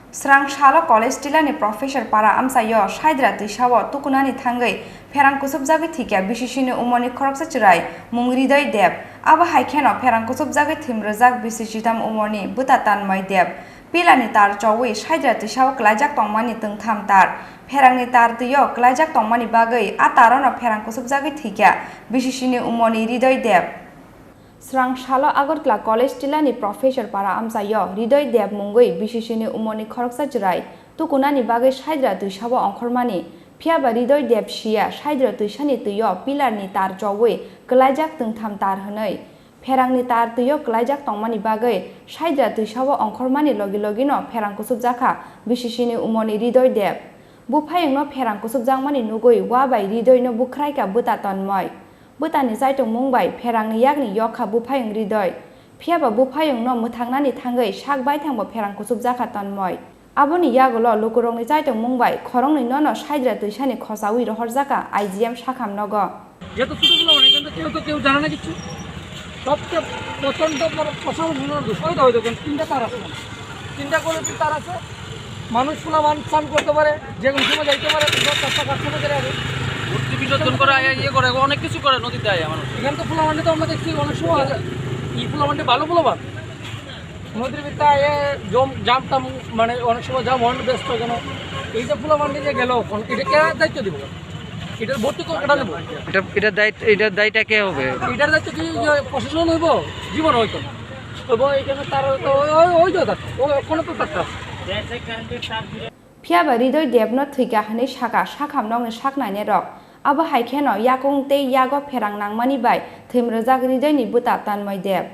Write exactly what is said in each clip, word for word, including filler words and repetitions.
Srang salo college tilani professor para amchaio saidra twisao tukunani thangwi pherang kusubjagwi thwikya B C C ni umorni khoroksa chwrai mung Ridoy Deb. Abo hai kheno pherang kusubjagwi thwimrwjak bisi chitam umorni bwta Tanmoi Deb. Pillarni tar chowi saidra twisao kwlaijak tongmani twngtham tar. Pherangni tar twio kwlaijak tongmani bagwi a tarono pherang kusubjagwi thwikya B C C ni umorni Ridoy Deb. Srang salo Agartala College tilani professor para amchaio Ridoy Deb mungwi B C C ni umorni khoroksa chwrai tukunani bagwi saidra twisao ongkhormani, phiyaba Ridoy Deb siya saidra twisani twio pillarni tar chowi kwlaijak twngtham tar hwnwi. Pherangni tar twio kwlaijak tongmani bagwi saidra twisao ongkhormani logi logino pherang kusubjakha B C C ni umorni Ridoy Deb. Buphayungno pherang kusubjakmani nugwi uabai Ridoyno bukhraikha bwta Tanmoi. Bwtani chaitung mung bai pherangni yakni yokkha buphayung Ridoy. Phiyaba buphayungno mwthangnani thangwi sak baithangbo pherang kusubjakha Tanmoi. Aboni yagulo lukurokni chaitung mung bai khoroknwi nono saidra twisani khochaui rohorjakha I G M sakham nogo. যেহেতু ছোট পোলাপান, এখানে তো কেউ তো কেউ জানে না কিচ্ছু। সবচেয়ে প্রচণ্ড বড় প্রশাসনের দোষ। ওই তো, ওই দেখেন, তিনটা তার আছে। তিনটা করে তার আছে। মানুষ পোলাপান স্নান করতে পারে, যে কোনো সময় যাইতে পারে, দশ পাঁচটা কাজ করে আর মূর্তি বিসর্জন করে, আয়া ইয়ে করে, অনেক কিছু করে নদীতে আয়া মানুষ। এখানে তো পোলাপান তো আমরা দেখছি অনেক সময় আছে। এই পোলাপান ভালো পোলাপান। নদীর ভিতরে আয়া জম-, জাম টাম, মানে অনেক সময় জাম হয় না, ব্যস্ত কেন? এই যে পোলাপান যে গেল, এখন এটা কে দায়িত্ব দিব? এটার ভর্তি করে কেটা নেবো? এটা, এটা দায়িত্ব, এটার দায়টা কে হবে? এটার দায়িত্ব কি ওই যে প্রশাসন হইব? জীবন হইতো না। হইব এখানে তার তো ওই, ওই, ওই যে তার, ও ওখানে তো তার কাজ। Phiyaba Ridoy Debno thwikha hwnwi sakha sakham nokni saknainai rok. Abo hai kheno yakung tei yago pherang nangmani bai thwimrwjak Ridoyni bwta Tanmoi Deb.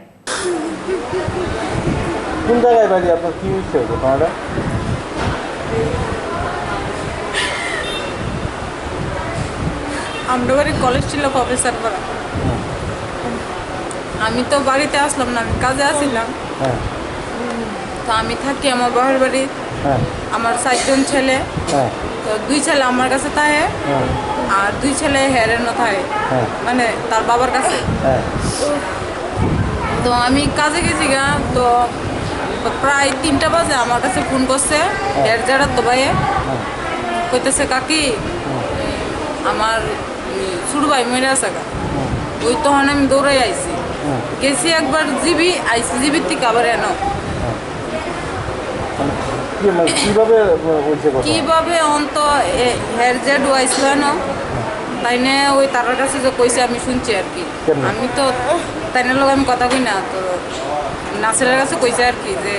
কোন জায়গায় বাড়ি আপনার? কি হয়েছে ঘটনাটা? আমরা বাড়ি কলেজ ছিল প্রফেসর পাড়া। হুম। আমি তো বাড়িতে আসলাম না, আমি কাজে আসিলাম। হ্যাঁ। তো আমি থাকি আমার বাবার বাড়ি। হ্যাঁ। আমার চারজন ছেলে। হ্যাঁ। তো দুই ছেলে আমার কাছে থাকে, হ্যাঁ। আর দুই ছেলে হেরেনো থাকে, হ্যাঁ। মানে তার বাবার কাছে। হ্যাঁ। তো আমি কাজে গেছি গা, তো প্রায় তিনটা বাজে আমার কাছে ফোন করছে, হ্যাঁ। এর যারা তো ভাই হ্যাঁ। কইতেছে, "কাকি, হুম। আমার, উম, ছোট ভাই মরে আছে গা।" হুম। ওই তখন আমি দৌড়াই আইছি। হুম। গেছি একবার জিবি, আইছি জিবির থেকে আবার এনো। হুম। মানে, কি, মানে, কিভাবে, আহ, হয়েছে ঘটনা? কিভাবে অন্ত এ, হের যে ডুয়াইছিল না, তাইনে ওই তারার কাছে যে কইছে আমি শুনছি আর কি। কেমনে? আমি তো তাইনের লগে আমি কথা কই না, তো নাসিরের কাছে কইছে আর কি যে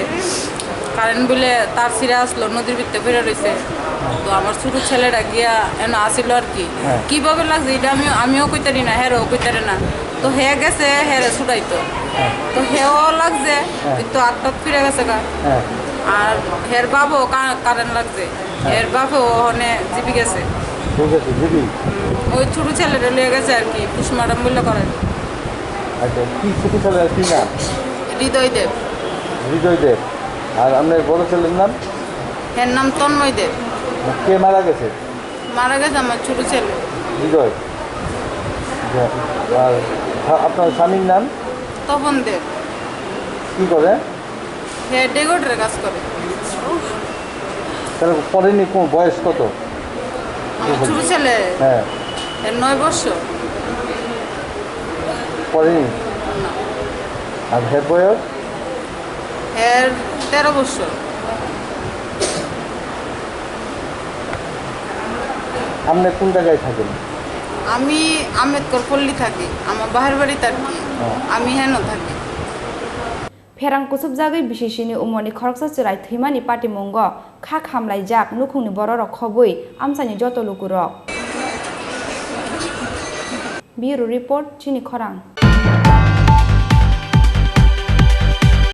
কারেন্ট বিলে তার ছিঁড়া আসলো, নদীর ভিতরে পড়ে রইছে। তো আমার ছোট ছেলেটা গিয়া এনে আসিল আর কি। হ্যাঁ। কিভাবে লাগছে এটা আমি, আমিও কইতারি না, হেরও কইতারি না। তো হে গেছে, হেরে ছুটাইতো। হ্যাঁ। তো হেও লাগছে, হ্যাঁ। কিন্তু আত্মা ফিরে গেছে গা। হ্যাঁ। আর হের বাবাও কা-, কারেন্ট লাগছে। হ্যাঁ। এর বাপে ওখানে জিবি গেছে। ঠিক আছে, জিবি? হুম, ওই ছোট ছেলেটা লিয়ে গেছে আর কি, পোস্টমর্টম বলে করে। আচ্ছা, কি ছোট ছেলে, কি নাম? হৃদয় দেব। হৃদয় দেব। আর আপনার বড় ছেলের নাম? এর নাম তন্ময় দেব। কে মারা গেছে? মারা গেছে আমার ছোট ছেলে। হৃদয়। আচ্ছা, আর আপনার স্বামীর নাম? তপন দেব। কি করে? হে ডেকোরেটরের কাজ করে। তাহলে পড়েনি কোন, বয়স কত? আমার ছোট ছেলে? হ্যাঁ। এর নয় বছর। পড়েনি? না। আর হের বয়স? এর তেরো বছর। আপনি কোন জায়গায় থাকেন? আমি আম্বেদকর পল্লী থাকি, আমার বাহের বাড়িতে আর কি। ও। আমি হেন থাকি। Pherang kusubjagwi bisisini umorni khoroksa chwrai thwimani patimungo kha khamlaijak nukhungni bororok khobwi amchaini joto lukurok. Bureau Report, Chini Khorang.